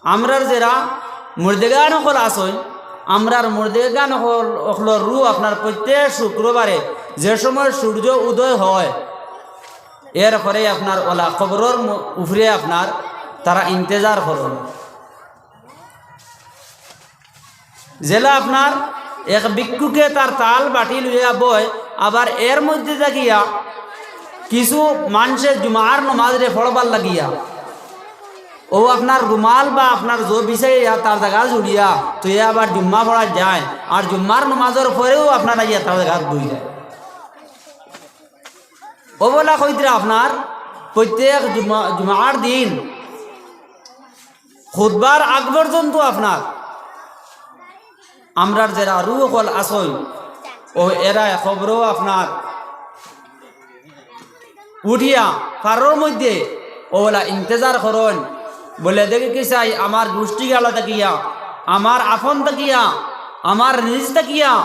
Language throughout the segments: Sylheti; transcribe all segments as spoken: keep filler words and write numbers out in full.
আমরার যেরা মুর্দেগান অকল আছইন, আমরার মুর্দেগান অকল, অকলর রুহ আপনার প্রত্যেক শুক্রবারে যে সময় সূর্য উদয় হয়, এরপরে আপনার অলা কবরর মু-, উপরে আপনার তারা ইন্তেজার করইন। যেলা আপনার এক ভিক্ষুকে তার থাল বাটি লইয়া বয়, আবার এর মধ্যে থাকিয়া কিছু মানষে জুমার নমাজরে পড়বার লাগিয়া, অউ আপনার রুমাল বা আপনার জো বিছাইয়া তার জাগা জুড়িয়া, তো এ আবার জুম্মা পড়া যায়, আর জুম্মার নমাজর পরেউ আপনার আইয়া তার জাগা বই যায়। অবলা কইতরা আপনার প্রত্যেক জুমা-, জুমার দিন খুতবার আগ পর্যন্ত আপনার আমরার যেরা রুহ অকল আছইন, অউ এরা কবরো আপনার উঠিয়া ফারর মধ্যে অলা ইন্তেজার করইন। বলে, দেখি কি চাই, আমার গুষ্টিগালা থাকিয়া, আমার আফন থাকিয়া, আমার নিজ থাকিয়া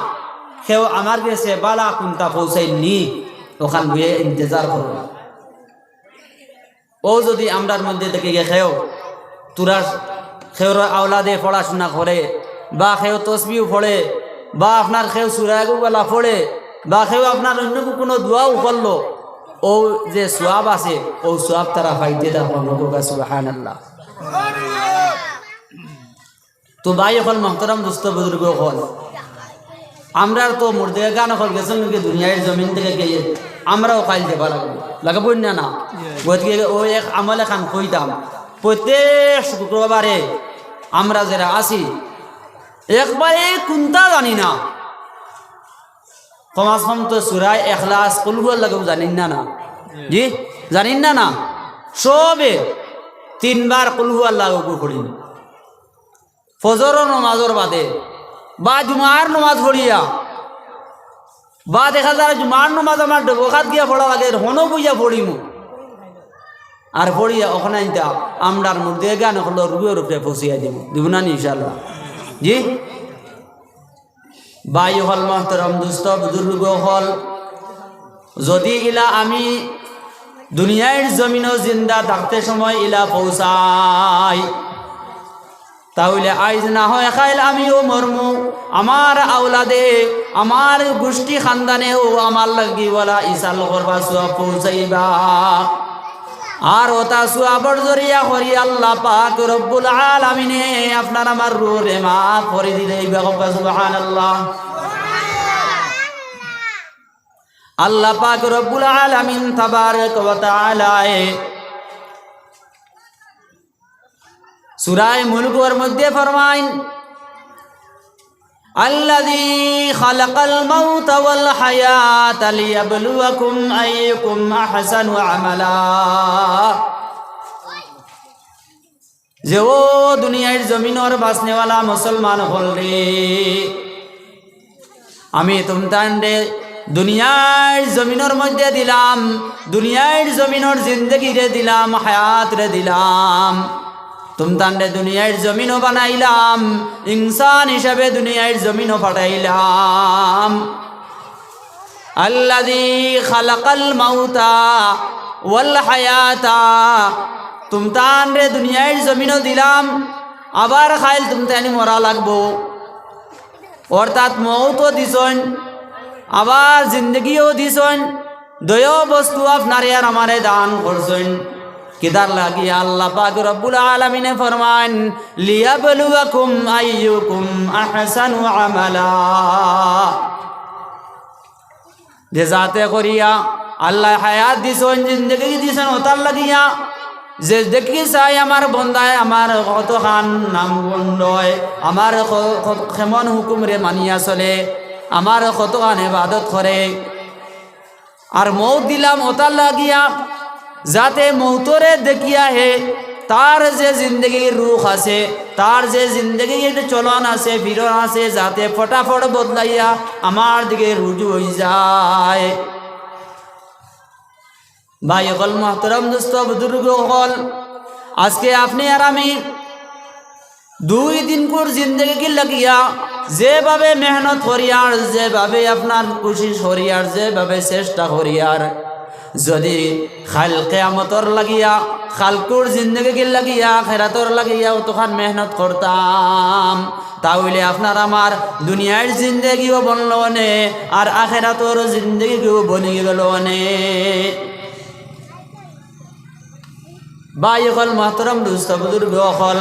কেউ আমার গেছে বালা কুন্তা পৌঁছাইন নি, অখান বইয়া ইন্তেজার করইন। অউ যদি আমরার মধ্যে থাকি গিয়া কেউ, তুরা কেউর আওলাদে পড়াশুনা করে, বা কেউ তসবিও পড়ে, বা আপনার কেউ সুরা গুলা পড়ে, বা কেউ আপনার অইন্য কুনু দোয়াও করলো, অউ যে সওয়াব আছে, অউ সওয়াব তারা পাইতে থাকইন। সুবহানাল্লাহ। তো ভাই অকল, মহতরম দোস্ত বুজুর্গ অকল, আমরার তো মুর্দেগান অকল গেছইন গি দুনিয়ার জমিন থাকি গিয়া, আমরাও কাইল যাইবা লাগবো, লাগবো না, না? গতিকে অউ এক আমল এখান কইতাম, প্রত্যেক শুক্রবারে আমরা যেরা আছি, একবারে কুন্তা জানি না, কমাস কম তো সুরায় এখলাস, কুলহু আল্লাহু জানিন না, না? জি, জানিন না, না? সবে তিনবার কুলহু আল্লাহু পড়িন। ফজরর নমাজর বাদে বা জুমার নমাজ পড়িয়া, বা দেখা যায় জুমার নমাজ আমার ডবকাত গিয়া পড়া লাগে, হনো বইয়া পড়িমু। আর পড়িয়া অখান আনতা আমরার মুর্দেগান অকলর রুহর উপরে পৌঁছিয়া দিমু। দিমু না নি ইনশাআল্লাহ? জি? ভাই অকল, মহতরম দোস্ত বুজুর্গ অকল, যদি ইলা আমি দুনিয়ার জমিনো জিন্দা থাকতে সময় ইলা পৌঁছাই, তা অইলে আইজ না হয় কাইল আমিও মরমু, আমার আওলাদে, আমার গুষ্টি খান্দানেও আমার লাগি অলা ইসাল করবা, সওয়াব পৌঁছাইবা। আর অতা সওয়াবর জরিয়া করি আল্লাহ পাক রব্বুল আলামিনে আপনার আমার রুহরে মাফ করি দিলাইবা। সুবহানাল্লাহ। আল্লাহ পাক রব্বুল আলামিন তাবারাক ওয়া তাআলায় সূরা মুলকর মধ্যে ফরমাইন, "আল্লাযী খালাকাল মাউতা ওয়াল হায়াতা লিয়াবলুয়াকুম আইয়ুকুম আহসানু আমালা।" যে ও দুনিয়ার জমিনর বাসনেওয়ালা মুসলমান অকলরে, আমি তুমতানরে দুনিয়ার জমিনর মধ্যে দিলাম, দুনিয়ার জমিনর জিন্দেগিরে দিলাম, হায়াতরে দিলাম, তুমতানরে দুনিয়ার জমিনো বানাইলাম, ইনসান হিসাবে দুনিয়ার জমিনো পাঠাইলাম। আল্লাযী খালাকাল মাউতা ওয়াল হায়াতা, তুমতানরে দুনিয়ার জমিনো দিলাম, আবার কাইল তুমতানি মরা লাগবো। অর্থাৎ মউতও দিছইন, আবার জিন্দেগিও দিছইন, দুইও বস্তু আপনারে আর আমারে দান করছইন। কিতার লাগি? আল্লাহ পাক রব্বুল আলামিনে ফরমাইন, "লিয়াবলুয়াকুম আইয়ুকুম আহসানু আমালা।" যে যাতে করিয়া আল্লায় হায়াত দিছইন, জিন্দেগি দিছইন, অতার লাগিয়া যে দেখি চাই আমার বন্দায় আমার কতখান নাম গণ্ড অয়, আমার ক-, ক-, কেমন হুকুমরে মানিয়া চলে, আমার কতখান ইবাদত করে। আর মউত দিলাম অতার লাগিয়া, যাতে মউতরে দেখিয়া হে তার যে জিন্দেগির রুখ আছে, তার যে জিন্দেগির চলন আছে, ফিরন আছে, যাতে ফটাফট বদলাইয়া আমার দিকে রুজু অইযায়। ভাই অকল, মহতরম দোস্ত, বুজুর্গ অকল, আজকে আপনে আর আমি দুই দিনকুর জিন্দেগি লাগিয়া যেভাবে মেহনত করিয়ার, যেভাবে আপনার কুশিশ করিয়ার, যেভাবে চেষ্টা করিয়ার, যদি কাইল কিয়ামতর লাগিয়া, কাইলকুর জিন্দেগির লাগিয়া, আখেরাতর লাগিয়া অতখান মেহনত করতাম, তা অইলে আপনার আমার দুনিয়ার জিন্দেগিও বনলো অনে, আর আখেরাতর জিন্দেগিও বনি গেলো অনে। ভাই অকল, মোহতরম দুস্ত বুজুর্গ অকল,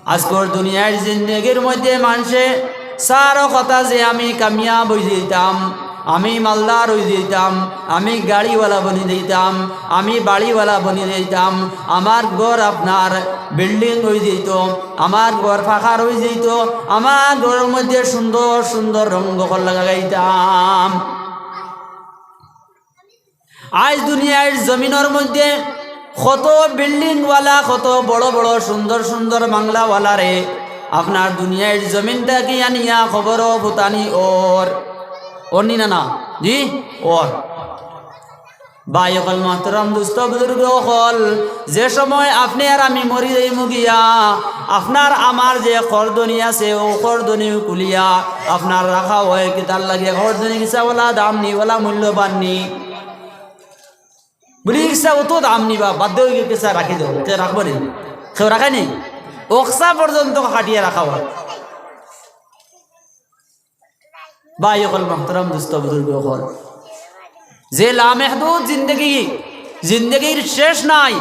আজকর দুনিয়ার জিন্দেগির মধ্যে মানষে চাইরো কথা যে আমি কামিয়াব অইযিতাম, আমি মালদার অইযিতাম, আমি গাড়িওয়ালা বনি যাইতাম, আমি বাড়িওয়ালা বনি যাইতাম, আমার ঘর আপনার বিল্ডিং অইযিতো, আমার ঘর পাকার অইযিতো, আমার ঘরর মধ্যে সুন্দর সুন্দর রঙ অকল লাগাইতাম। আইজ দুনিয়ার জমিনর মধ্যে কত বিল্ডিংওয়ালা, কত বড় বড় সুন্দর সুন্দর বাংলাওয়ালারে আপনার দুনিয়ার জমিন থাকি আনিয়া কবরো ফুতানি অর, অর নি না, না? জি, অর। ভাই অকল, মোহতরম দুস্ত বুজুর্গ অকল, যে সময় আপনে আর আমি মরি যাইমু গিয়া, আপনার আমার যে করদনি আছে, অউ করদনি খুলিয়া আপনার রাখা অয়, কিতার লাগি? করদনি কিচ্ছা অলা দাম নি, অলা মূল্যবান নি। বুলি, কিচ্ছা অত দাম নি বা, বাদ দেও, কিচ্ছা রাখি দেও, তে রাখবো নি? কেউ রাখে নি? অকছা পর্যন্ত কাটিয়া রাখা অয়। ভাই অকল, মোহতরম দুস্ত বুজুর্গ অকল, যে লামেহদুদ জিন্দেগি, জিন্দেগির শেষ নাই,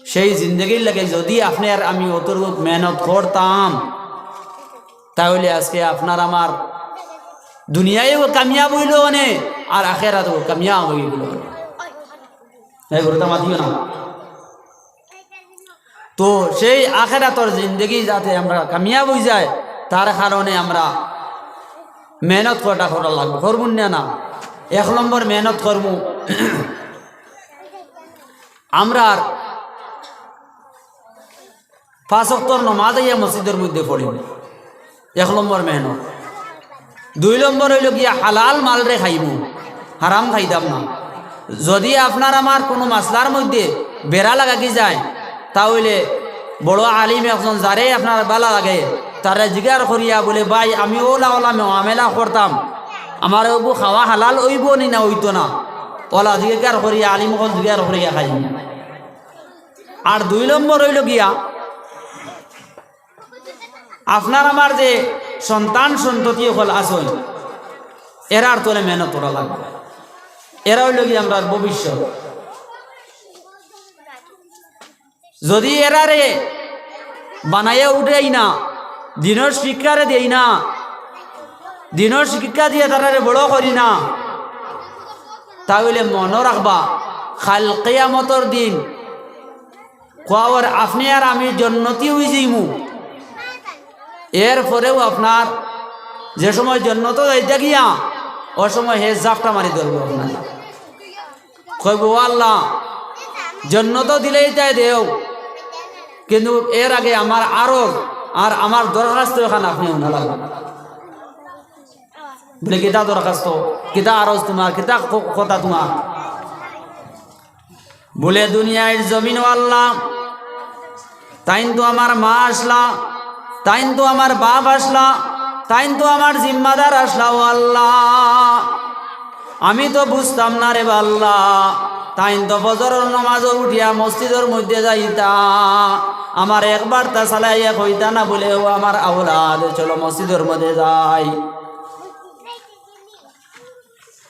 সেই জিন্দেগির লাগি যদি আপনে আর আমি অতটুক মেহনত করতাম, তা অইলে আজকে আপনার আমার দুনিয়ায়ও কামিয়াব অইলো অনে, আর আখেরাতও কামিয়াব অইলো অনে। এই গুরুতা মাতিও না। তো সেই আখেরাতর জিন্দেগি যাতে আমরা কামিয়াব অইযাই, তার কারণে আমরা মেহনত করা, করা লাগবো। করমু না, না? এক নম্বর মেহনত করমু। আমরার পাঁচ ওয়াক্তর নমাজ আইয়া মসজিদর মধ্যে পড়িমু, এক নম্বর মেহনত। দুই নম্বর অইলো গিয়া হালাল মালরে খাইমু, হারাম খাইতাম না। যদি আপনার আমার কুনু মাসলার মধ্যে বেড়া লাগাকি যায়, তা অইলে বড় আলিম একজন যারে আপনার ভালা লাগে, তারে জিগার করিয়া বুলে, "ভাই, আমি অলা অলা মামেলা করতাম, আমার অগু খাওয়া হালাল অইবো নি না অইতো না?" অলা জিগার করিয়া, আলিম অকল জিগার করিয়া খাইমু। আর দুই নম্বর অইলো গিয়া, আপনার আমার যে সন্তান সন্ততি অকল আছইন, এরার তলে মেহনত করা লাগবো। এরা অইলো গিয়া আমরার ভবিষ্যৎ। যদি এরারে বানাইয়া উঠাই না, দিনর শিক্ষারে দেই না, দিনর শিক্ষা দিয়া তারারে বড় করি না, তা অইলে মনো রাখবা, কাইল কিয়ামতর দিন কওয়ার আপনে আর আমি জন্নতি অইযাইমু। এরপরেও আপনার যে সময় জন্নতো যাইতা গিয়া, অউ সময় হে জাপটা মারি ধরবো আপনার। কইবো, "ও আল্লাহ, জন্নতো দিলাইতায় দেও, কিন্তু এর আগে আমার আরজ আর আমার দরখাস্ত এখান আপনে হুনা লাগবো।" বুলে, "কিতা দরখাস্ত? কিতা আরজ তুমার? কিতা ক-, কথা তুমার?" বুলে, "দুনিয়ার জমিনো আল্লাহ, তাইন তো আমার মা আছলা, তাইন তো আমার বাপ আছলা, তাইন তো আমার জিম্মাদার আছলা, ও আল্লাহ। আমি তো বুঝতাম না রে বা আল্লাহ, তাইন তো ফজরর নমাজো উঠিয়া মসজিদর মধ্যে যাইতা, আমারে একবারতা চালাইয়া কইতা না বুলে, 'ও আমার আওলাদ, চলো মসজিদর মধ্যে যাই।'"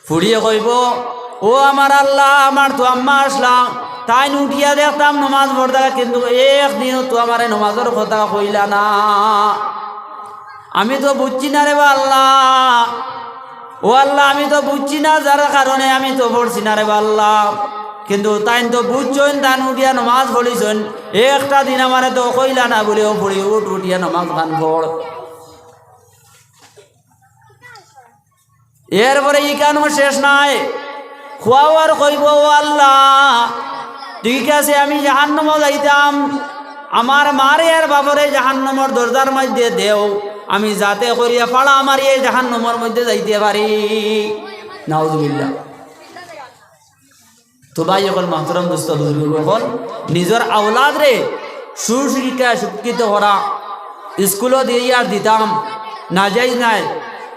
ফুড়িয়ে কইবো, "ও আমার আল্লাহ, আমার তো আম্মা আছলা, তাইন উঠিয়া দেখতাম নমাজ পড়তা, কিন্তু একদিনও তো আমারে নমাজর কথা কইলা না। আমি তো বুঝছি না রে বা আল্লাহ, ও আল্লাহ, আমি তো বুঝছি না, যার কারণে আমি তো পড়ছি না রে বা আল্লাহ। কিন্তু তাইন তো বুঝছইন, তাইন উঠিয়া নমাজ পড়িছইন, একটা দিন আমারে তো কইলা না বুলে, 'ও ফুড়ি উঠ, উঠিয়া নমাজ খান পড়।'" এরপরে ইখানও শেষ নাই, কওয়ার কইবো, "ও আল্লাহ, ঠিক আছে, আমি জাহান্নামো যাইতাম, আমার মারে আর বাপরে জাহান্নামর দরজার মধ্যে দেও, আমি যাতে করিয়া ফাড়া মারিয়া জাহান্নামর মধ্যে যাইতে পারি।" নাউজুবিল্লাহ। তো ভাই অকল, মোহতরম দোস্ত বুজুর্গ অকল, নিজর আওলাদরে সুশিক্ষায় শিক্ষিত করা, স্কুলো দিয়া আর দিতাম, নাজাইজ নায়,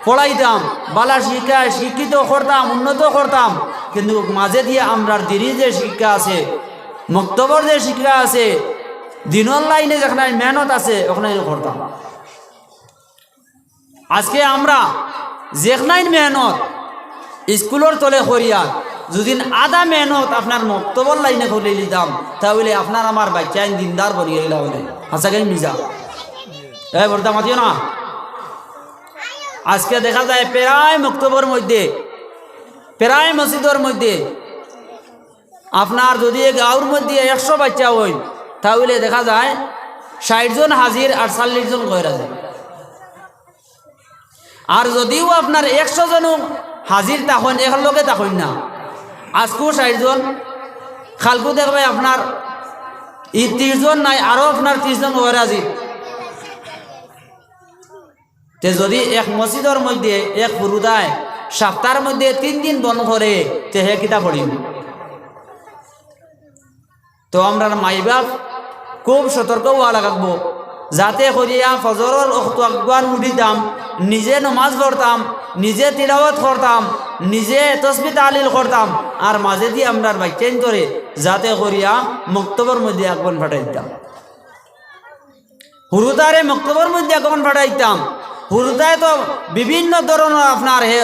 পড়াইতাম, বালা শিক্ষা শিক্ষিত করতাম, উন্নত করতাম, কিন্তু মাঝে দিয়া আমরার দিনর যে শিক্ষা আছে, মক্তবর যে শিক্ষা আছে, দিনর লাইনে যেখানে মেহনত আছে, ওখানে করতাম। আজকে আমরা যেখানে মেহনত স্কুলর তলে করিয়া, যদি আধা মেহনত আপনার মক্তবর লাইনে করিলিতাম, তাহলে আপনার আমার বাচ্চাইন দিনদার বনিয়া গেলা অইলে। হাছা কি মিছা? এ, বলতাম মাতিও না। আজকে দেখা যায় প্রায় মক্তবর মধ্যে, প্রায় মসজিদর মধ্যে আপনার যদি এক গাঁওর মধ্যে একশো বাচ্চা অইন, তাহলে দেখা যায় ষাইট জন হাজির আর চল্লিশ জন গয়র হাজির। আর যদিও আপনার একশো জনও হাজির থাকইন, একলগে থাকইন না, আজকেও ষাইট জন, কালকেও দেখবায় আপনার ই ত্রিশ জন নাই, আরো আপনার ত্রিশ জন গয়র হাজির। তে যদি এক মসজিদর মধ্যে এক হুরুতায় সপ্তাহর মধ্যে তিন দিন বন্ধ করে, তে হে কিতা পড়িব? তো আমরার মাই বাপ খুব সতর্ক অওয়া লাগবো, যাতে করিয়া ফজরর অক্ত আগুয়ান উঠিতাম, নিজে নমাজ পড়তাম, নিজে তিলাওয়াত করতাম, নিজে তসবি তাহলিল করতাম, আর মাঝেদি আমরার বাচ্চাইন্তরে যাতে করিয়া মক্তবর মধ্যে আগুয়ান পাঠাইতাম। হুরুতারে মক্তবর মধ্যে আগুয়ান পাঠাইতাম। হুরুতায় তো বিভিন্ন ধরনর আপনার হে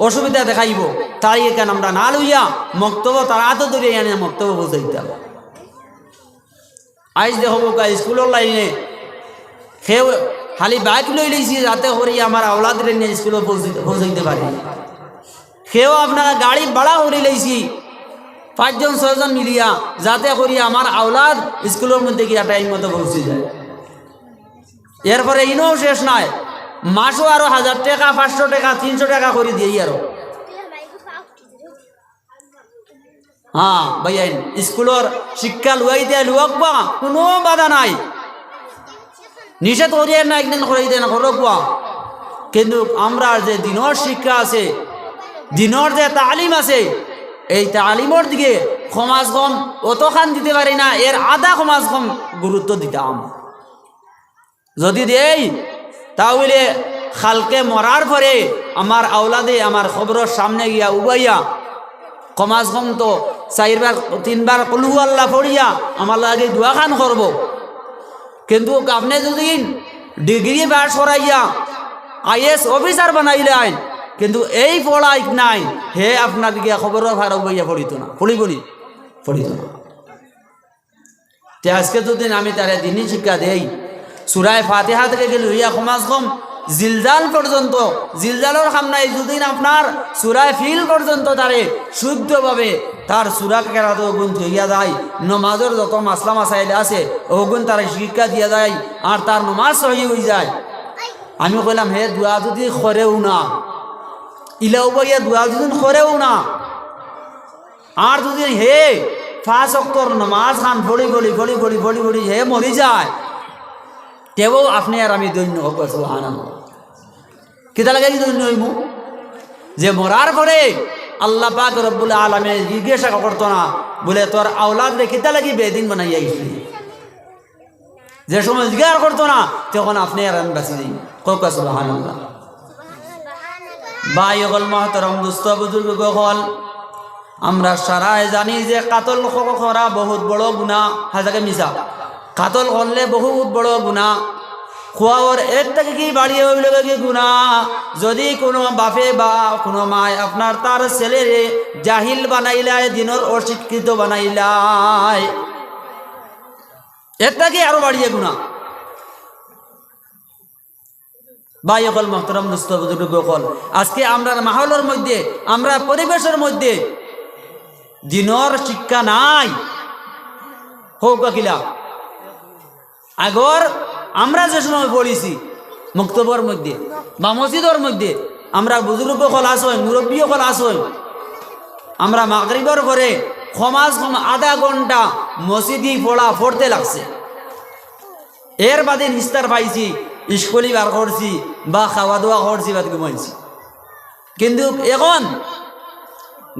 অসুবিধা দেখাইব, তাই এখান আমরা না লইয়া মক্তব তার আতো ধরিয়া আনিয়া মক্তব পৌঁছাইতাম। আইজ দেখো বোকা স্কুলর লাইনে কেউ খালি বাইক লই লইছি, যাতে করি আমার আওলাদরে নিয়া স্কুলো পৌঁছাইতে, পৌঁছাইতে পারি। কেউ আপনার গাড়ি ভাড়া করি লইছি, পাঁচজন ছয়জন মিলিয়া, যাতে করি আমার আওলাদ স্কুলর মধ্যে গিয়া টাইম মতো পৌঁছি যায়। এরপরে ইনও শেষ নাই, মাসও আরো হাজার টেকা, পাঁচশো টেকা, তিনশো টেকা করি দেই আরো। হ্যাঁ ভাইয়াইন, স্কুলর শিক্ষা লওয়াইতে লওয়াকবা, কুনু বাধা নাই। নিষেধ করিয়ার না, একদিন করাইতে না, করউকবা। কিন্তু আমরার যে দিনর শিক্ষা আছে, দিনর যে তালিম আছে, এই তালিমর দিকে কমাস কম অতখান দিতে পারি না, এর আধা কমাস কম গুরুত্ব দিতাম। যদি দেই, তাহলে কালকে মরার পরে আমার আওলাদে আমার কবরর সামনে গিয়া উবাইয়া কমাস কম তো চাইরবার, তিনবার কুলহু আল্লাহ পড়িয়া আমার লাগি দোয়াখান করব। কিন্তু আপনে যদি ডিগ্রি পাস করাইয়া আইএস অফিসার বানাইলাইন, কিন্তু এই পড়া ইক নাই, হে আপনার গিয়া কবরর পারো উবাইয়া পড়িত না, পড়িব নি? পড়িত না। তে আজকে যদি আমি তারে দিনি শিক্ষা দেই, সূরায়ে ফাতিহা থেকে গেলে হইয়া কমাস কম জিলজাল পর্যন্ত, জিলজালর সামনে যদি আপনার সূরায়ে ফিল পর্যন্ত তারে শুদ্ধভাবে তার সূরা কেরাত অগুন থইয়া যায়, নমাজর যত মাসলা মাসাইল আছে অগুন তারে শিক্ষা দিয়া যায়, আর তার নমাজ সহি হই যায়। আমি কইলাম, হে দোয়া যদি করেও না, ইলা উবাইয়া দোয়া যদি করেও না, আর যদি হে পাঁচ ওয়াক্তর নমাজ খান পড়ি পড়ি পড়ি পড়ি পড়ি পড়ি হে মরি যায়, তেও আপনে আর আমি ধন্য অইমু। সুবহানাল্লাহ। কিতা লাগি ধন্য অইমু? যে মরার পরে আল্লাহ পাক রব্বুল আলামিন জিজ্ঞাসা করতো না, বলে, "তোর আওলাদরে কিতা লাগি বেদিন বানাইয়া গেছলি?" যে সময় জিগার করতো না, তখন আপনে আর আমি বাঁচি যাই। কউক্কা সুবহানাল্লাহ। ভাই অকল, মহতরম দুস্ত বুজুর্গ অকল, আমরা সারায় জানি যে কাতল ক-, করা বহুত বড় গুনা, হাছা কি মিছা? কাতল করলে বহুত বড় গুনা। খুয়াওর এর থেকে কি বাড়িয়ে অইল কি গুনা? যদি কোনো বাপে বা কোনো মায় আপনার তার ছেলেরে জাহিল বানাইলায়, দিনর অশিক্ষিত বানাইলায়, এর থাকি আরো বাড়িয়ে গুনা। ভাই অকল, মহতরম দুস্ত বুজুর্গ অকল, আজকে আমরার মাহলর মধ্যে, আমরার পরিবেশর মধ্যে দিনর শিক্ষা নাই। কউক্কা কিলা? আগর আমরা যে সময় পড়ছি মক্তবর মধ্যে বা মসজিদর মধ্যে, আমরা বুজুর্গ অকল আছইন, মুরব্বী অকল আছইন, আমরা মাগরিবর পরে কমাস কম আধা ঘন্টা মসজিদি পড়া পড়তে লাগছে। এর বাদে নিস্তার পাইছি, ইস্কুলি বার করছি বা খাওয়া দাওয়া করছি, বাদ ঘুমাইছি। কিন্তু এখন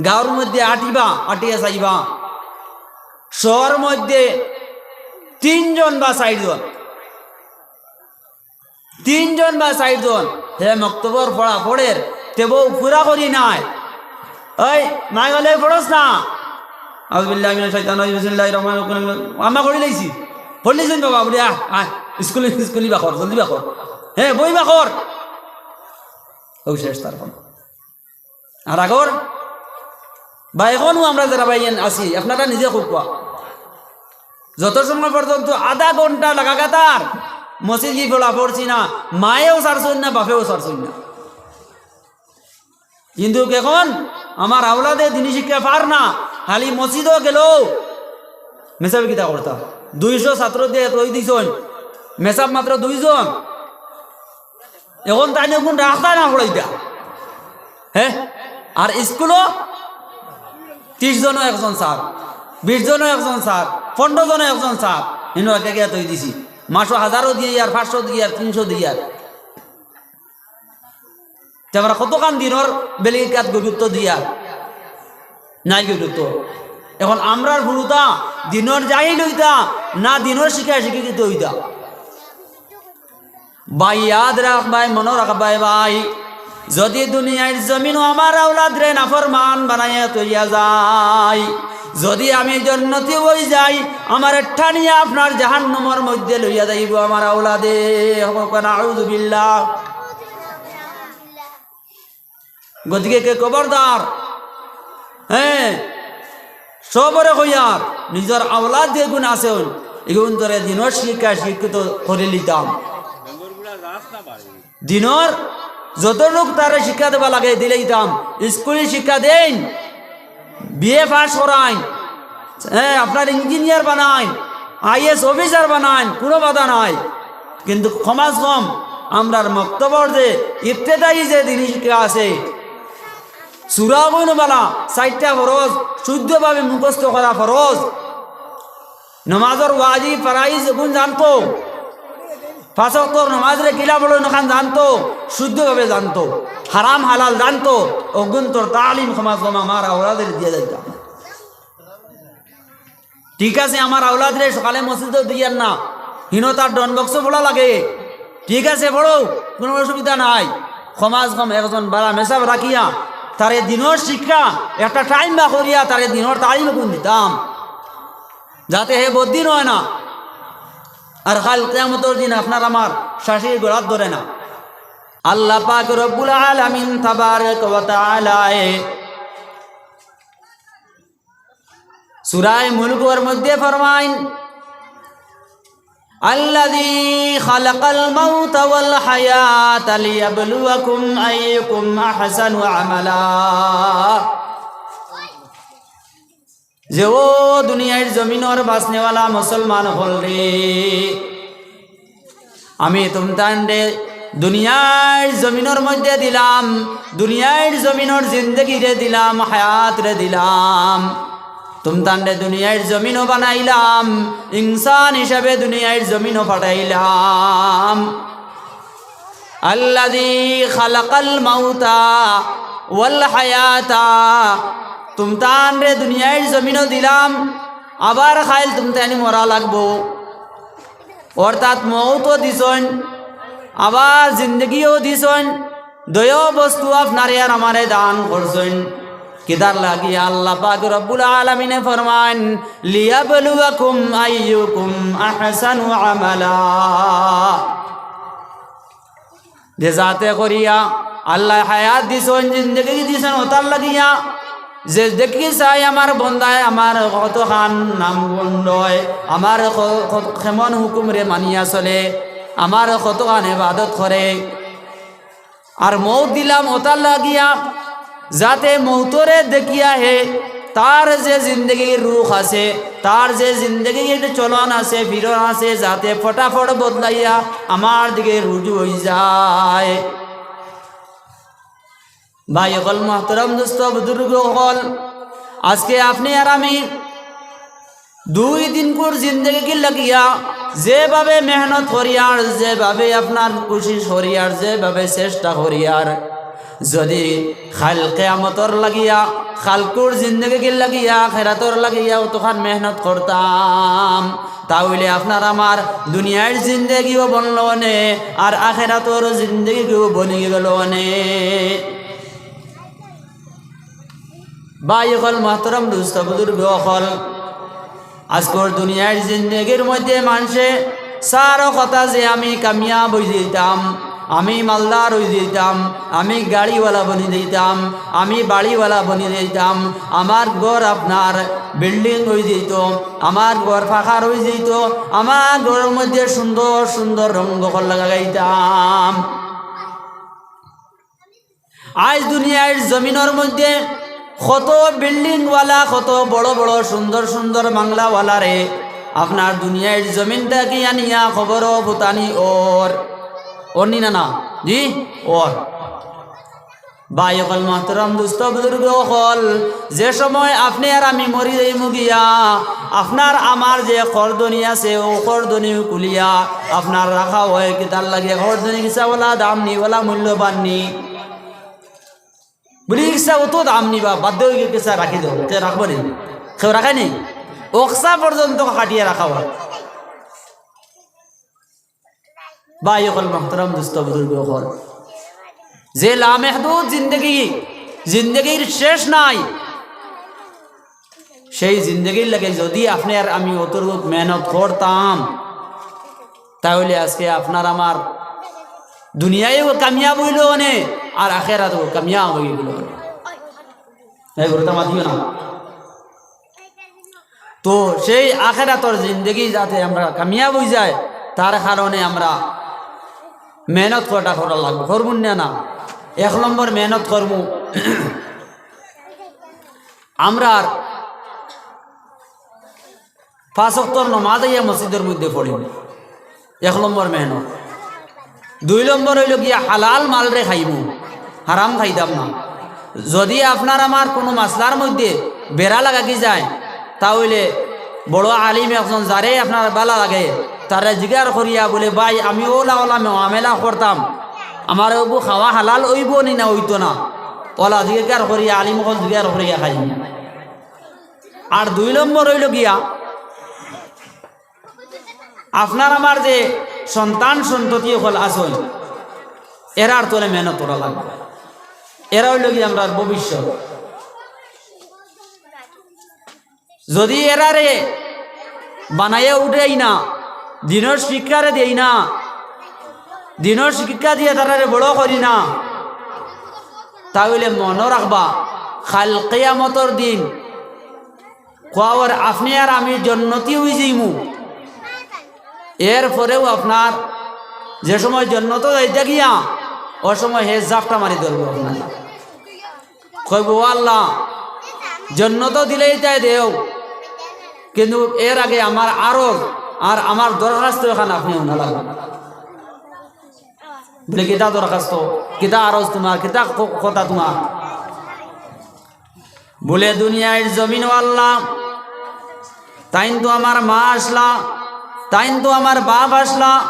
গাঁওর মধ্যে আটিবা, আটিয়া চাইবা, শহর মধ্যে তিনজন বা চাইরজন, তিনজন বা চাইরজন, হে মক্তবর পড়া পড়ের, তেবউ পুরা করি নায়। এই, মাই গলে পড়স না। আউযুবিল্লাহি মিনাশ শাইতানির রাজিম, বিসমিল্লাহির রহমানির রহিম। আমা করি লাইছি। পড়লিছইন বাবা, বুলে, আয়, আয়, স্কুলে, স্কুলে বা কর, জলদি বা কর। হে, বই বা কর। অউ শেষ তার কাম। আর আগর বা এখনও আমরা যেরা ভাইয়াইন আছি, আপনারা নিজে কউক্কা। যত সময় পর্যন্ত আধা ঘন্টা লাগাতার মসজিদি পড়া পড়ছি না, মায়েও ছাড়ছইন না, বাপেও ছাড়ছইন না। কিন্তু এখন আমার আওলাদে দিনি শিক্ষা পার না, খালি মসজিদো গেলেও মেসাবে কিতা করতা? দুইশো ছাত্র দিয়া তৈরি দিছইন, মেসাব মাত্র দুইজন। এখন তাইন অগুন রাস্তায় না পড়াইতা, হে? আর স্কুলো ত্রিশ জনও একজন স্যার, বিশ জনও একজন স্যার, পনেরো জনও একজন স্যার, হিনো একে একে তৈরি দিছি। মাসো হাজারও দিয়ার, পাঁচশো দিয়ার, তিনশো দিয়ার। তে আমরা কতখান দিনর বেলিকাত গুরুত্ব দিয়ার? নাই গুরুত্ব। এখন আমরার হুরুতা দিনর জাহিল অইতা না দিনর শিক্ষায় শিক্ষিত অইতা? ভাই, ইয়াদ রাখবায়, মনো রাখবায় ভাই, যুদি দুনিয়ার জমিনো আমার আওলাদরে নাফরমান বানাইয়া তইয়া যাই, যুদি আমি জন্নতি অই যাই, আমারে টানিয়া আপনার জাহান্নামর মধ্যে লইয়া যাইবো আমার আওলাদে। কউক্কা নাউজুবিল্লাহ। গতিকে কে খবরদার, হে, সবরে কইয়ার, নিজর আওলাদ যেগুন আছে, ইগুন তরে দিনর শিক্ষা শিক্ষিত করি লিতাম। দিনর যতটুক তারে শিক্ষা দেওয়া লাগে দিলাইতাম। স্কুলে শিক্ষা দেইন, বিএ পাস করাইন, হে, আপনার ইঞ্জিনিয়ার বানাইন, আইএস অফিসার বানাইন, কুনু বাধা নাই। কিন্তু কমাস কম আমরার মক্তবর যে ইবতেদায়ী যে দিনি শিক্ষা আছে, সুরা অগুন বালা, চাইরটা ফরজ, শুদ্ধভাবে মুখস্থ করা ফরজ। নমাজর ওয়াজিব ফারাইজ অগুন জানতো, পাঁচ ওয়াক্তর নমাজরে কিলা পড়ইন অখান জানতো, শুদ্ধভাবে জানতো, হারাম হালাল জানতো, অগুনতর তালিম কমাস কম আমার আওলাদরে দিয়া যাইতাম। ঠিক আছে, আমার আওলাদরে সকালে মসজিদো দিয়ার না, হিনো তার ডন বক্স পড়া লাগে, ঠিক আছে, পড়ো, কুনু অসুবিধা নাই। কমাস কম একজন বালা মেসাব রাখিয়া তারে দিনর শিক্ষা একটা টাইম বা করিয়া তারে দিনর তালিম অগুন দিতাম, যাতে হে বদিন অয় না, আর কাইল কিয়ামতর দিন আপনার আমার শাস্তির গলাত ধরে না। আল্লাহ পাক রব্বুল আলামিন তাবারাক ওয়া তাআলায় সূরা মুলকর মধ্যে ফরমাইন, "আল্লাযী খালাকাল মাউতা ওয়াল হায়াতা লিয়াবলুয়াকুম আইয়ুকুম আহসানু আমালা।" যে ও দুনিয়ার জমিনর বাচনেওয়ালা মুসলমান অকলরে, আমি তুমতানরে দুনিয়ার জমিনর মধ্যে দিলাম, দুনিয়ার জমিনর জিন্দেগিরে দিলাম, হায়াতরে দিলাম। তুমতানরে দুনিয়ার জমিনো বানাইলাম, ইনসান হিসাবে দুনিয়ার জমিনো পাঠাইলাম। আল্লাযী খালাকাল মাউতা ওয়াল হায়াতা, তুমতানরে দুনিয়ার জমিনো দিলাম, আবার কাইল তুমতানি মরা লাগবো। অর্থাৎ মউতও দিছইন, আবার জিন্দেগিও দিছইন, দুইও বস্তু আপনারে আর আমারে দান করছইন। কিতার লাগি? আল্লাহ পাক রব্বুল আলামিনে ফরমাইন, "লিয়াবলুয়াকুম আইয়ুকুম আহসানু আমালা।" যে যাতে করিয়া আল্লায় হায়াত দিছইন, জিন্দেগি দিছইন, অতার লাগিয়া যে দেখি চাই আমার বন্দায় আমার কতখান নাম গুণ অয়, আমার ক-, ক-, কেমন হুকুমরে মানিয়া চলে, আমার কতখান ইবাদত করে। আর মউত দিলাম অতার লাগিয়া, যাতে মউতরে দেখিয়া হে, তার যে জিন্দেগির রুখ আছে, তার যে জিন্দেগির চলন আছে, ফিরন আছে, যাতে ফটাফট বদলাইয়া আমার দিকে রুজু অই যায়। ভাই অকল, মোহতরম দোস্ত, বুজুর্গ অকল, আজকে আপনে আর আমি দুই দিনকুর জিন্দেগি লাগিয়া যেভাবে মেহনত করিয়ার, যেভাবে আপনার কোশিশ করিয়ার, যেভাবে চেষ্টা করিয়ার, যদি কাইল কিয়ামতর লাগিয়া, কাইলকুর জিন্দেগির লাগিয়া, আখেরাতর লাগিয়া অতখান মেহনত করতাম, তা অইলে আপনার আমার দুনিয়ার জিন্দেগিও বনলো অনে, আর আখেরাতর জিন্দেগিও বনি গেলো অনে। ভাই অকল, মোহতরম দুস্ত বুজুর্গ অকল, আজকর দুনিয়ার জিন্দেগির মধ্যে মানষে চাইরো কথা যে আমি কামিয়াব অইযিতাম, আমি মালদার অইযিতাম, আমি গাড়িওয়ালা বনি যাইতাম, আমি বাড়িওয়ালা বনি যাইতাম, আমার ঘর আপনার বিল্ডিং অইযিতো, আমার ঘর পাকার অইযিতো, আমার ঘরর মধ্যে সুন্দর সুন্দর রঙ অকল লাগাইতাম। আইজ দুনিয়ার জমিনর মধ্যে কত বিল্ডিংওয়ালা, কত বড় বড় সুন্দর সুন্দর বাংলাওয়ালারে আপনার দুনিয়ার জমিন থাকি আনিয়া কবরো পুতানি অর, অর নি না, না? জি, অর। ভাই অকল, মোহতরম দুস্ত বুজুর্গ অকল, যে সময় আপনে আর আমি মরি যাইমু গিয়া, আপনার আমার যে করদনি আছে, অউ করদনি খুলিয়া আপনার রাখা অয়। কিতার লাগি? করদনি কিচ্ছা অলা দাম নি, অলা মূল্যবান নি। বুলি কিচ্ছা অত দাম নি বা, বাদ দেও, কিচ্ছা রাখি দেও, তে রাখবো নি? কেউ রাখে নি? অকসা পর্যন্ত কাটিয়া রাখা অয়। ভাই অকল, মোহতরম দুস্ত বুজুর্গ অকল, যে লামেহদুদ জিন্দেগি, জিন্দেগির শেষ নাই, সেই জিন্দেগির লাগি যদি আপনে আর আমি অতটুক মেহনত করতাম, তা অইলে আজকে আপনার আমার দুনিয়ায়ও কামিয়াব অইলো অনে, আর আখেরাতও কামিয়াব অইলো অনে। এই গুরুতা মাতিও না। তো সেই আখেরাতর জিন্দেগি যাতে আমরা কামিয়াব অইযাই, তার কারণে আমরা মেহনত করা, করা লাগবো। করমু না, না? এক নম্বর মেহনত করমু। আমরার পাঁচ ওয়াক্তর নমাজ আইয়া মসজিদর মধ্যে পড়িমু, এক নম্বর মেহনত। দুই নম্বর অইলো গিয়া হালাল মালরে খাইমু, হারাম খাইতাম না। যদি আপনার আমার কুনু মাসলার মধ্যে বেড়া লাগাকি যায়, তা অইলে বড় আলিম একজন যারে আপনার ভালা লাগে, তারে জিগার করিয়া বুলে, "ভাই, আমি অলা অলা মামেলা করতাম, আমার অগু খাওয়া হালাল অইবো নি না অইতো না?" অলা জিগার করিয়া, আলিম অকল জিগার করিয়া খাইমু। আর দুই নম্বর অইলো গিয়া, আপনার আমার যে সন্তান সন্ততি অকল আছইন, এরার তলে মেহনত করা লাগবো। এরা অইলো গিয়া আমরার ভবিষ্যৎ। যদি এরারে বানাইয়া উঠাই না, দিনর শিক্ষারে দেই না, দিনর শিক্ষা দিয়া তারারে বড় করি না, তা অইলে মনো রাখবা, কাইল কিয়ামতর দিন কওয়ার আপনে আর আমি জন্নতি অইযাইমু। এরপরেও আপনার যে সময় জন্নতো যাইতা গিয়া, অউ সময় হে জাপটা মারি ধরবো আপনার। কইবো, "ও আল্লাহ, জন্নতো দিলাইতায় দেও, কিন্তু এর আগে আমার আরজ আর আমার দরখাস্ত এখান আপনে হুনা লাগবো।" বুলে, "কিতা দরখাস্ত? কিতা আরজ তুমার? কিতা ক-, কথা তুমার?" বুলে, "দুনিয়ার জমিন, ও আল্লাহ, তাইন তো আমার মা আছলা, তাইন তো আমার বাপ আছলা,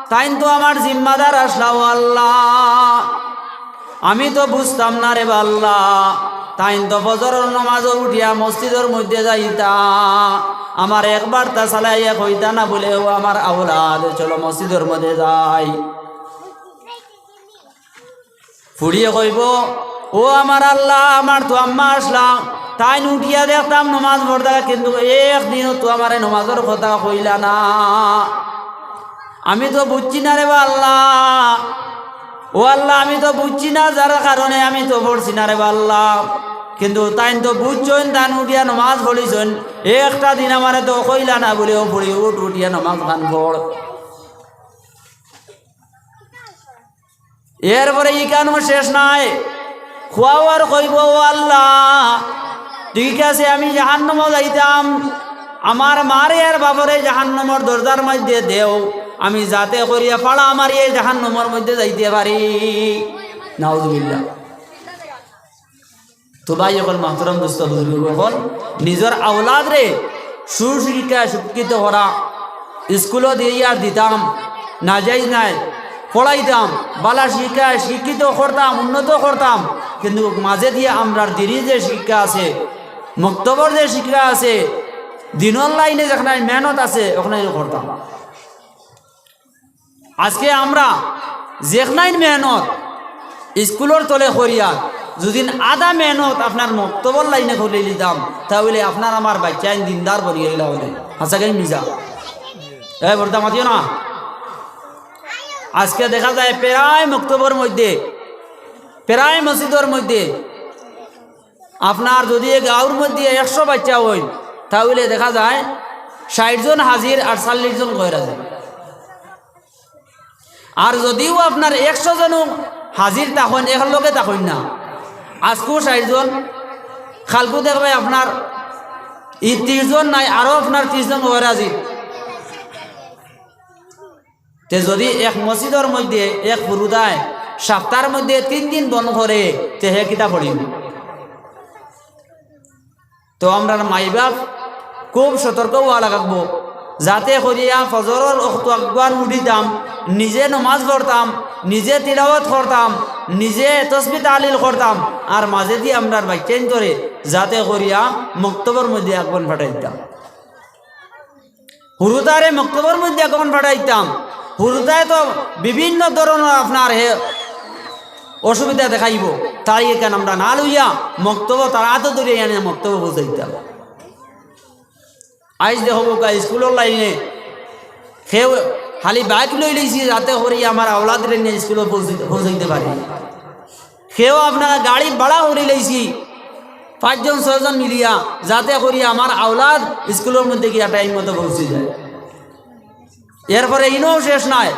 তাইন তো আমার জিম্মাদার আছলা, ও আল্লাহ। আমি তো বুঝতাম না রে বা আল্লাহ, তাইন তো ফজরর নমাজো উঠিয়া মসজিদর মধ্যে যাইতা, আমারে একবারতা চালাইয়া কইতা না বুলে, 'ও আমার আওলাদ, চলো মসজিদর মধ্যে যাই।'" ফুড়িয়ে কইবো, "ও আমার আল্লাহ, আমার তো আম্মা আছলা, তাইন উঠিয়া দেখতাম নমাজ পড়তা, কিন্তু একদিনও তো আমারে নমাজর কথা কইলা না। আমি তো বুঝছি না রে বা আল্লাহ, ও আল্লাহ, আমি তো বুঝছি না, যার কারণে আমি তো পড়ছি না রে বা আল্লাহ। কিন্তু তাইন তো বুঝছইন, তাইন উঠিয়া নমাজ পড়িছইন, একটা দিন আমারে তো কইলা না বুলে, 'ও ফুড়ি উঠ, উঠিয়া নমাজ খান পড়।'" এরপরে ইখানও শেষ নাই, কওয়ার কইবো, "ও আল্লাহ, ঠিক আছে, আমি জাহান্নামো যাইতাম, আমার মারে আর বাপরে জাহান্নামর দরজার মধ্যে দেও, আমি যাতে করিয়া ফাড়া মারিয়া জাহান্নামর মধ্যে যাইতে পারি।" নাউজুবিল্লাহ। তো ভাই অকল, মোহতরম দুস্ত বুজুর্গ অকল, নিজর আওলাদরে সুশিক্ষায় শিক্ষিত করা, স্কুলো দিয়া আর দিতাম, নাজাইজ নায়, পড়াইতাম, বালা শিক্ষায় শিক্ষিত করতাম, উন্নত করতাম, কিন্তু মাঝে দিয়া আমরার দিনি যে শিক্ষা আছে, মক্তবর যে শিক্ষা আছে, দিনর লাইনে যেখানে মেহনত আছে, ওখানে করতাম। আজকে আমরা যেখানে মেহনত স্কুলর তলে করিয়া, যদি আধা মেহনত আপনার মক্তবর লাইনে করিলিতাম, তাহলে আপনার আমার বাচ্চাইন দিনদার বনিয়া গেলা অইলে। হাছা কি মিছা? এ, বর্দা মাতিও না। আজকে দেখা যায় প্রায় মক্তবর মধ্যে, প্রায় মসজিদর মধ্যে আপনার যদি এই গাঁওর মধ্যে একশো বাচ্চা অইন, তাহলে দেখা যায় ষাইট জন হাজির আর চল্লিশ জন গয়র হাজির। আর যদিও আপনার একশো জনও হাজির থাকইন, একলগে থাকইন না, আজকেও ষাইট জন, কালকেও দেখবায় আপনার ই ত্রিশ জন নাই, আরো আপনার ত্রিশ জন গয়র হাজির। তে যদি এক মসজিদর মধ্যে এক হুরুতায় সপ্তাহর মধ্যে তিন দিন বন্ধ করে, তে হে কিতা পড়িব? তো আমরার মাই বাপ খুব সতর্ক অওয়া লাগবো, যাতে করিয়া ফজরর অক্ত আগুয়ান উঠিতাম, নিজে নমাজ পড়তাম, নিজে তিলাওয়াত করতাম, নিজে তসবি তাহলিল করতাম, আর মাঝেদি আমরার বাচ্চাইন্তরে যাতে করিয়া মক্তবর মধ্যে আগুয়ান পাঠাইতাম। হুরুতারে মক্তবর মধ্যে আগুয়ান পাঠাইতাম। হুরুতায় তো বিভিন্ন ধরনর আপনার হে অসুবিধা দেখাইব, তাই এখান আমরা না লইয়া মক্তব তার আতো ধরিয়া আনিয়া মক্তব পৌঁছাইতাম। আইজ দেখো বোকা স্কুলর লাইনে কেউ খালি বাইক লই লইছি, যাতে করি আমার আওলাদরে নিয়া স্কুলো পৌঁছাইতে, পৌঁছাইতে পারি। কেউ আপনার গাড়ি ভাড়া করি লইছি, পাঁচজন ছয়জন মিলিয়া, যাতে করি আমার আওলাদ স্কুলর মধ্যে গিয়া টাইম মতো পৌঁছি যায়। এরপরে ইনও শেষ নাই,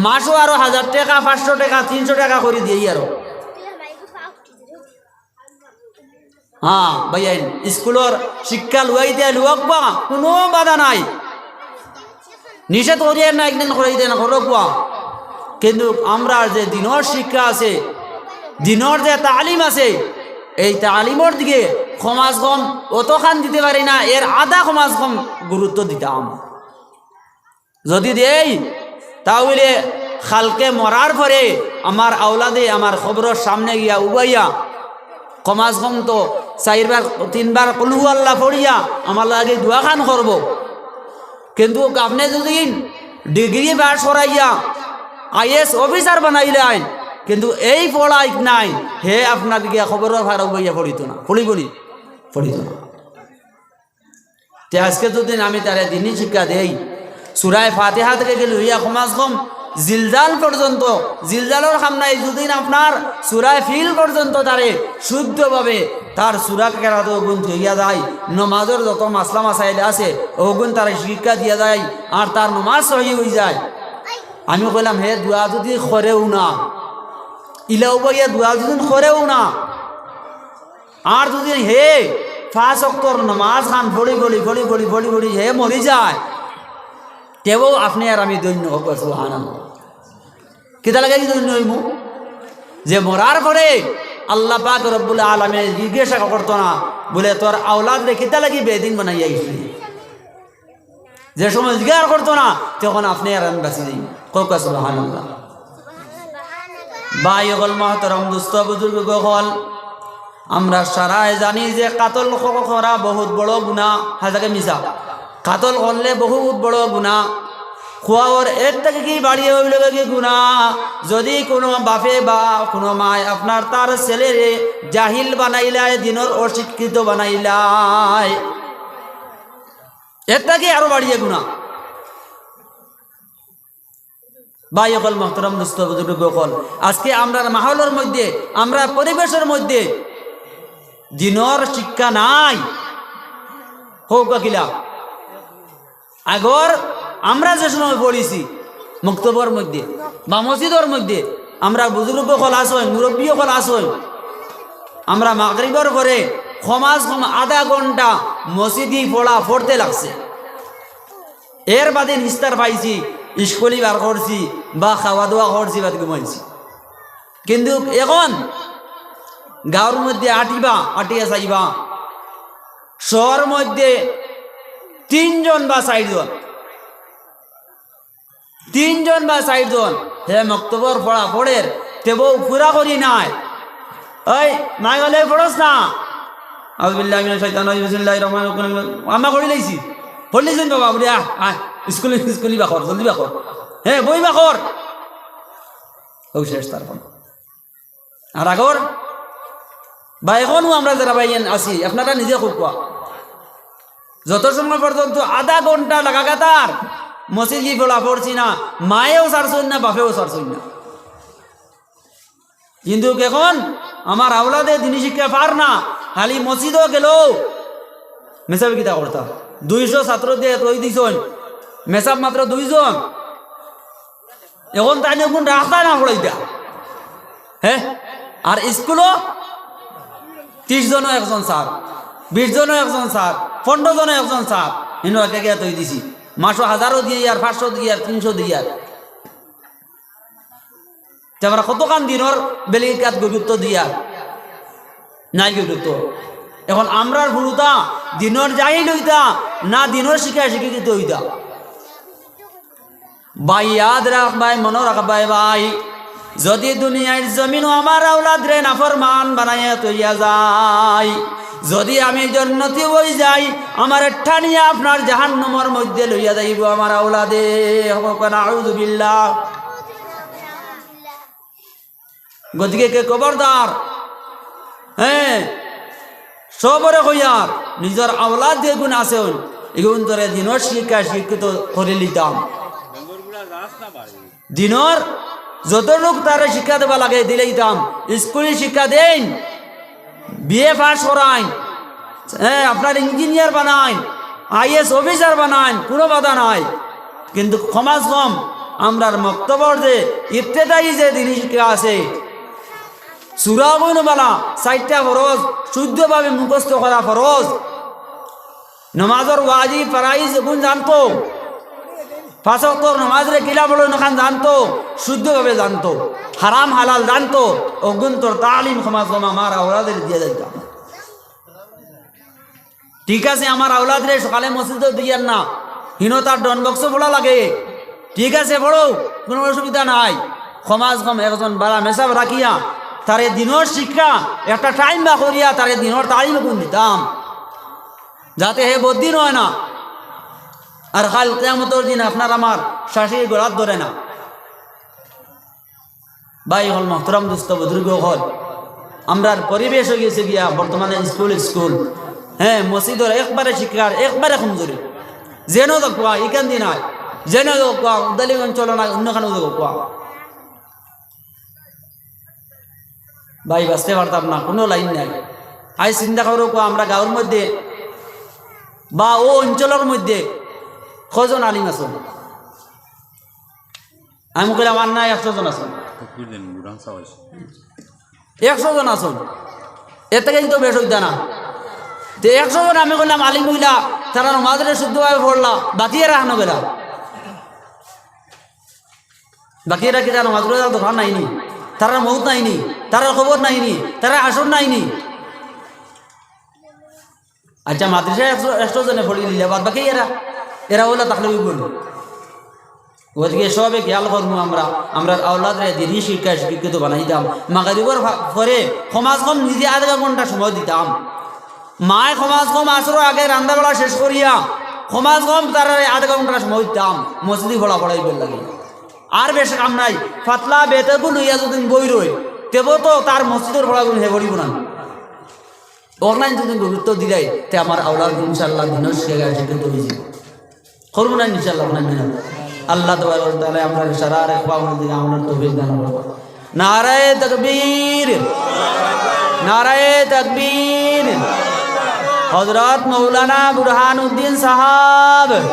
মাসও আরো হাজার টেকা, পাঁচশো টেকা, তিনশো টেকা করি দিয়েই আরো। হ্যাঁ ভাইয়াইন, স্কুলর শিক্ষা লুয়াইতে লুয়াকবা, কোনো বাধা নাই। নিষেধ করিয়ার না, একদিন করাইতে না, করো কুয়া। কিন্তু আমরার যে দিনর শিক্ষা আছে, দিনর যে তালিম আছে, এই তালিমর দিকে কমাজ কম অতখান দিতে পারি না, এর আধা কমাজ কম গুরুত্ব দিতাম। যদি দেই, তাহলে কালকে মরার পরে আমার আওলাদে আমার কবরর সামনে গিয়া উবাইয়া কমাজ কম তো চাইরবার, তিনবার কুলহু আল্লাহ পড়িয়া আমার লাগি দোয়াখান করব। কিন্তু আপনে যদি ডিগ্রি পাস করাইয়া আইএস অফিসার বানাইলাইন, কিন্তু এই পড়া ইক নাই, হে আপনার গিয়া কবরর ফারা উবাইয়া পড়িত না, পড়িব নি? পড়িত না। তে আজকে যদি আমি তারে দিনি শিক্ষা দেই, সূরায়ে ফাতিহা থেকে গেলে হইয়া কমাজ কম জিলজাল পর্যন্ত, জিলজালর সামনে যদি আপনার সূরায়ে ফিল পর্যন্ত তারে শুদ্ধভাবে তার সূরা কেরাত ওগুন থইয়া যায়, নমাজর যত মাসলা মাসাইল আছে ওগুন তারে শিক্ষা দিয়া যায়, আর তার নমাজ সহি হই যায়। আমি কইলাম, হে দোয়া যদি করেও না, ইলাও ভাইয়া দোয়া যদি করেও না, আর যদি হে পাঁচ ওয়াক্তর নমাজ খান পড়ি পড়ি পড়ি পড়ি পড়ি পড়ি হে মরি যায়, তেও আপনে আর আমি ধন্য অইমু। সুবহানাল্লাহ। কিতা লাগি ধন্য অইমু? যে মরার পরে আল্লাহ পাক রব্বুল আলামিন জিজ্ঞাসা করতো না, বলে, "তোর আওলাদরে কিতা লাগি বেদিন বানাইয়া আইছলি?" যে সময় জিজ্ঞাসা করতো না, তখন আপনে আর আমি বাঁচি যাই। কউক্কা সুবহানাল্লাহ। ভাই অকল, মহতরম দুস্ত বুজুর্গ অকল, আমরা সারায় জানি যে কাতল ক-, করা বহুত বড় গুনা, হাছা কি মিছা? কাতল করলে বহুত বড় গুনা। খোয়াওর এর থেকে কি বাড়িয়ে অইল কি গুনা? যদি কোনো বাপে বা কোনো মায় আপনার তার ছেলেরে জাহিল বানাইলায়, দিনর অশিক্ষিত বানাইলায়, এর থেকে আরো বাড়িয়ে গুনা। ভাই অকল, মহতরম দুস্ত বুজুর্গ অকল, আজকে আমরার মাহলর মধ্যে, আমরার পরিবেশর মধ্যে দিনর শিক্ষা নাই। কউক্কা কিলা? আগর আমরা যে সময় পড়ছি মক্তবর মধ্যে বা মসজিদর মধ্যে, আমরা বুজুর্গ অকল আছইন, মুরব্বী অকল আছইন, আমরা মাগরিবর পরে কমাজ কম আধা ঘন্টা মসজিদি পড়া পড়তে লাগছে। এর বাদে নিস্তার পাইছি, ইস্কুলি বার করছি বা খাওয়া দাওয়া করছি, বাদে ঘুমাইছি। কিন্তু এখন গাঁওর মধ্যে আটিবা, আটিয়া চাইবা, শহর মধ্যে তিনজন বা চাইরজন, তিনজন বা চাইরজন হে মক্তবর পড়া পড়ের, তেবউ পুরা করি নায়। ওই, মাই বলে, "পড়স না।" আউযুবিল্লাহি মিনাশ শাইতানির রাজিম, বিসমিল্লাহির রহমানির রহিম। আম্মা করি লাইছি। পড়লি যেন বাবা, বুড়ি, আয়, আয়, স্কুলে, স্কুলে বা কর, জলদি বা কর। হে, বই বা কর। ও শেষ তার কোন। আর আগর বা এখনও আমরা যারা ভাইয়ান আছি, আপনারা নিজে কউক্কা। যত সময় পর্যন্ত আধা ঘন্টা লাগাতার মসজিদ গি পড়া পড়ছি না, মায়েও ছাড়ছইন না, বাপেও ছাড়ছইন না। কিন্তু এখন আমার আওলাদে দিনী শিক্ষা পার না, খালি মসজিদও গেল, মেসাব কিতা করতা? দুইশো ছাত্র দিয়া তৈরি দিছইন, মেসাব মাত্র দুইজন। এখন তাইন এগুন রাখতা না পড়াইতা, হে? আর স্কুলো ত্রিশ জনও একজন স্যার, বিশ জনও একজন স্যার, পনেরো জনও একজন স্যার, ইনো আগে গিয়া তৈরি দিছি। মাসো হাজারও দিয়া আর পাঁচশো দিয়া আর তিনশো দিয়া। তে আমরা কতখান দিনর বেলিকাত গুরুত্ব দিয়া নাই গুরুত্ব। এখন আমরার হুরুতা দিনর জাহিল অইতা না দিনর শিক্ষায় শিক্ষিত অইতা? ভাই, ইয়াদ রাখবায়, মনো রাখবায় ভাই, যদি দুনিয়ার জমিনো আমার আওলাদরে নাফরমান বানাইয়া তইয়া যাই, যদি আমি জন্নতি অই যাই, আমারে টানিয়া আপনার জাহান্নামর মধ্যে লইয়া যাইবো আমার আওলাদে। কউক্কা না, আউযুবিল্লাহ। গতিকে কে খবরদার, হ্যাঁ, সবরে কইয়ার, নিজর আওলাদ যেগুন আছে, এগুন তোরে দিনর শিক্ষা শিক্ষিত করি লিতাম। দিনর যতটুক তারে শিক্ষা দেওয়া লাগে দিলাইতাম। স্কুলে শিক্ষা দেইন, বিএ পাস করাইন, হ্যাঁ, আপনার ইঞ্জিনিয়ার বানাইন, আইএস অফিসার বানাইন, কোনো বাধা নাই। কিন্তু কমাস কম আমরার মক্তবর যে ইবতেদায়ী যে দিনী শিক্ষা আছে, সুরা গুন বালা, চাইরটা ফরজ শুদ্ধভাবে মুখস্থ করা ফরজ। নমাজর ওয়াজিব ফারাইজ অগুন জানতো, পাঁচ ওয়াক্তর নমাজরে কিলা পড়ইন অখান জানতো, শুদ্ধভাবে জানতো, হারাম হালাল জানতো, অগুনতর তালিম কমাস কম আমার আওলাদরে দিয়া যাইতাম। ঠিক আছে, আমার আওলাদরে সকালে মসজিদো দিয়ার না, হিনো তার ডন বক্স পড়া লাগে, ঠিক আছে, পড়ো, কোনো অসুবিধা নাই। কমাস কম একজন বালা মেসাব রাখিয়া তারে দিনর শিক্ষা একটা টাইম বার করিয়া তারে দিনর তালিম অগুন দিতাম, যাতে হে বদিন অয় না। আর কাইল কিয়ামতর দিন আপনার আমার শাস্তির গলাত ধরে না। ভাই অকল, মোহতরম দোস্ত বুজুর্গ অকল, আমরার পরিবেশ অই গেছে গিয়া বর্তমানে স্কুল, স্কুল, হ্যাঁ, মসজিদর একবারে শিক্ষার একবারে কমজোরি। যেনো দেখবা, ইখান দি নাই, যেনো দেখবা, উদালি অঞ্চল নাই, অন্যখানো দেখবা। ভাই, বাঁচতে পারতাম না, কোনো লাইন নাই। আইজ চিন্তা করো, কো আমরা গাঁওর মধ্যে বা ও অঞ্চলর মধ্যে কয়জন আলিম আছইন? আমি কইলাম, আর না, একশো জন আছইন। একশো জন আছইন, এর থাকি কিন্তু বেশ অইতা না। তে একশো জন আমি কইলাম আলিম অইলা, তারা নমাজরে শুদ্ধভাবে পড়লা, বাকি এরা হানো গেলা? বাকি এরা কিতা নমাজ রোজার দরকার নাই নি? তারার মউত নাই নি? তারার কবর নাই নি? তারার হাশর নাই নি? আচ্ছা, মাদ্রাসায় একশো, একশো জনে পড়ি নিলে, বাদ বাকি এরা, এরা অইলা তাহলে অইবো না। গতিকে সবে খেয়াল করমু আমরা, আমরার আওলাদরে দিনী শিক্ষায় শিক্ষিত বানাইতাম। মাগরিবর ফা-, পরে কমাস কম নিজে আধা ঘন্টা সময় দিতাম। মায় কমাস কম আসরর আগে রান্দা বাড়া শেষ করিয়া কমাস কম তারারে আধা ঘন্টা সময় দিতাম মসজিদি পড়া পড়াইবার লাগি। আর বেশ কাম নাই, পাতলা বেতেগু লইয়া যদি বই রয়, তেবো তো তার মসজিদর পড়াগুন হে পড়িবো না। অনলাইন যদি গুরুত্ব দিলাই, তে আমার আওলাদ ইনশাআল্লাহ দিনর শিক্ষায় শিক্ষিত অইযিবো। করমু না ইনশাআল্লাহ, আপনার মেহনত। আল্লাহ তাবারক ওয়া তাআলা আমরার সারা আর একবার দিকে আমরার তৌফিক দান করুন। নারায়ে তাকবীর, নারায়ে তাকবীর। হযরত মাওলানা বুরহানুদ্দিন সাহেব,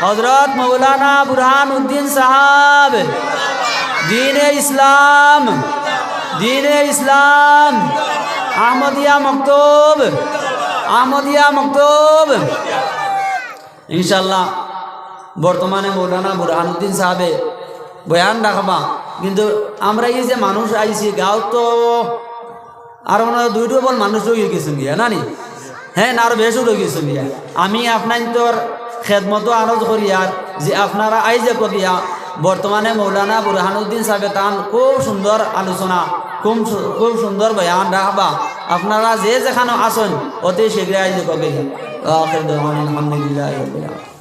হযরত মাওলানা বুরহানুদ্দিন সাহেব, দ্বীনে ইসলাম, দ্বীনে ইসলাম, আহমদিয়া মক্তব, আহমদিয়া মক্তব। ইনশাআল্লাহ, বর্তমানে মৌলানা বুরহানুদ্দিন সাহেবে বয়ান রাখবা, কিন্তু আমরা এই যে মানুষ আইছি, গাঁও তো আর মনে হয় দুই ডবল মানুষ রয়ে গেছেন গিয়া, না নি? হ্যাঁ, না, আরো বেশও রয়ে গেছেন গিয়া। আমি আপনাইন্তর খেদমতো আরজ করি আর যে আপনারা আইজ করিয়া বর্তমানে মৌলানা বুরহানুদ্দিন সাহেবে তান খুব সুন্দর আলোচনা, খুব সু-, খুব সুন্দর বয়ান রাখবা। আপনারা যে যেখানো আছইন, অতি শীঘ্রই আইজ কবে। আখির দাওয়ানা আলহামদুলিল্লাহি রাব্বিল আলামিন।